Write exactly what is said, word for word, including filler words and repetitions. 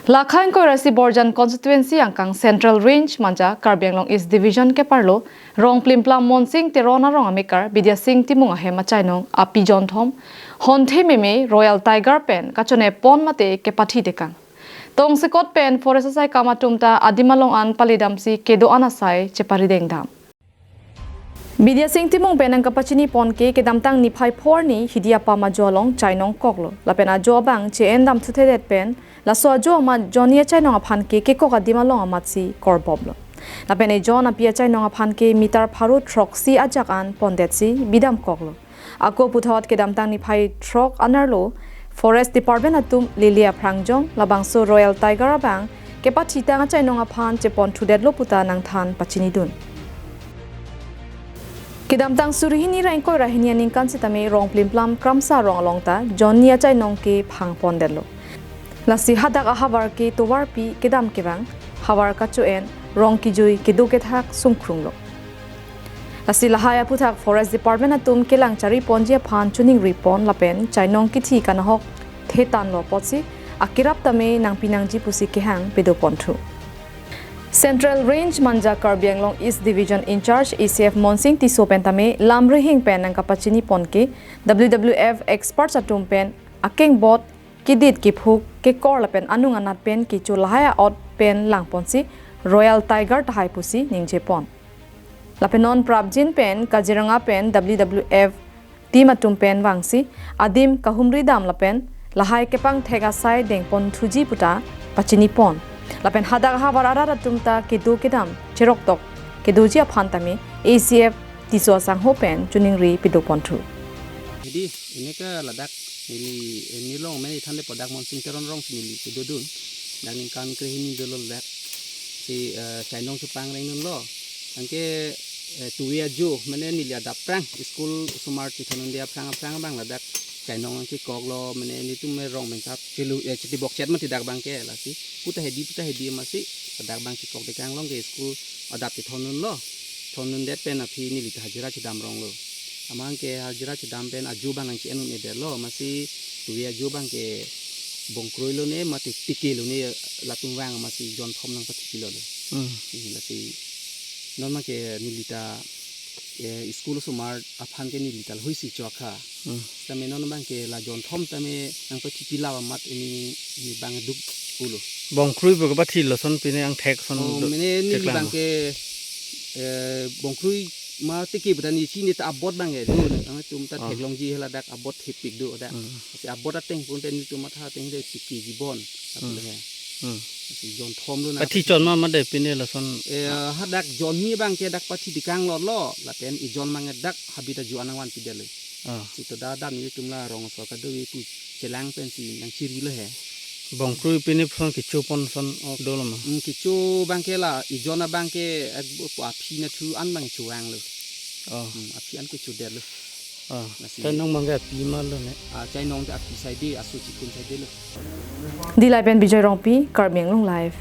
Lakha ingkoi ra isi Borjan constituency angkang Central Range manja Karbi Anglong East Division keparlo Rongplimplam Monsing Teron arong amekar Bidya Sing Timung ahem achainong api jonthom honthe meme Royal Tiger pen kachonepon mate kepathi tekang. Tongsekot pen forest asaikam atum ta adim along an palidamsi kedo an asai cheparidengdam. Bidya Sing Timung pen nangkapachinipon ke kedamtang niphai phor ni hidi apam ajo along chainong koklo. Lapen ajo abang che-en damthuthedet pen laso ajo amat jonni achainong aphan ke kekok adim along amatsi korbomlo. Lapen ejon api achainong aphan ke meter pharo throksi ajak an pondetsi bidam koklo. Ako puthot kedamtang niphai throk anerlo Forest Department atum lili aphrang jong labangso Royal Tiger abang kepathitang achainong aphan chepon thudetlo puta nangthan pachinidun. Kedamtang suri hini ra ingkoi ra hini aningkan sitame Rongplimplam Kramsa arong along ta jonni achainong ke phangpondetlo. Lasi hadak ahavar ke tovarpi kedam kevang, havar kacho-en, rong kijui kedo kethak sungkrunglo. Lasi lahai aphuthak Forest Department atum kelang chariponji aphan choningripon lapen chainong kithi kanahok thetanlo apotsi akerap tame nangpi nangji pusi kehang pedoponthu. Central Range manja Karbi Anglong East Division in-charge A C F Monsing Tisso pen tame lamrihing pen nangkapachinipon ke W W F experts atum pen akengbot kedit kephuk kekor lapen anung anat pen kecho lahai a-ot pen langponsi Royal Tiger tahai pusi ningjepon. Lapen non prapjin pen Kaziranga pen W W F team atum pen vangsi adim kahumridam lapen lahai kepangthek asai dengponthuji puta pachinipon. Lapen hadak havar arat atum ta kedo kedam cheroktok kedoji aphan tame A C F Tisso asangho pen choningri pedoponthu. Hidi, ini ke ladak neli, eh, neli long mene than de podak Monsing Teron arong si neli kedodun. Dak ningkan krehini dolo ladak. Si, eh, chainong chepangrengnunlo. Anke, eh, tuwe ajo, mane neli adap aphrang, school osomar chethondunde aphrang aphrang abang ladak chainong kekoklo, mane nelitum me rong mensap chelu, eh, chetibokchet mati dak abang ke lasi. Puta hedi, puta hedi amatsi, ladak abang kekok dekang long ke school adap chethondunlo. Thondundet pen aphi neli ta hajira chedamronglo. Amat ke hajira chedam pen ajo abang nangche-en un-edetlo, amatsi tuwe ajo abang ke bongkruilo ne, mate tikelo ne latum vang amatsi jonthom nangpathipilotlo. Hmm. Eh, lasi non abang ke neli ta, eh, school osomar aphan ke neli ta lahuisi chokha. Hmm. Tame non abang ke la jonthom tame nangpathipilap amat ini, ini abang duk pulo. Bongkrui pu kepathilo ason pine angthek ason. Oh, do mene neli cheklang abang ke, eh, bongkrui ma tiki pu ta neli chini ta abot abang ke do, nangtum ta Oh. theklongji hela dak abot thepik do dak. Hmm. Si abot ateng pun ta nelitum matha ateng de tiki jibon. Hmm. Apule he. Hmm. Si jonthomlo na. Pathi chon ma made pine lason. Eh, hadak jonni abang ke dak pathi dikang lotlo, lapen ejon abang dak habit ajo an nangvanpidetlo. Ah. Si to da dam nelitum la rong aso kado pu chelang pensi nangchirilo he. Bongkrui pine ason kechopon ason Oh. dolo ma. Hmm, kecho abang ke la, ejon abang ke ek bo pu aphi nathu an abang chevanglo. Oh. Hmm, aphi an kechodetlo. Ah. Lasi. Chainong abang ke api malo ne. Ah, chainong ke api saide, aso chikun saidelo. Dillai pen Bijoy Rongpi, Karbi Anglong Live.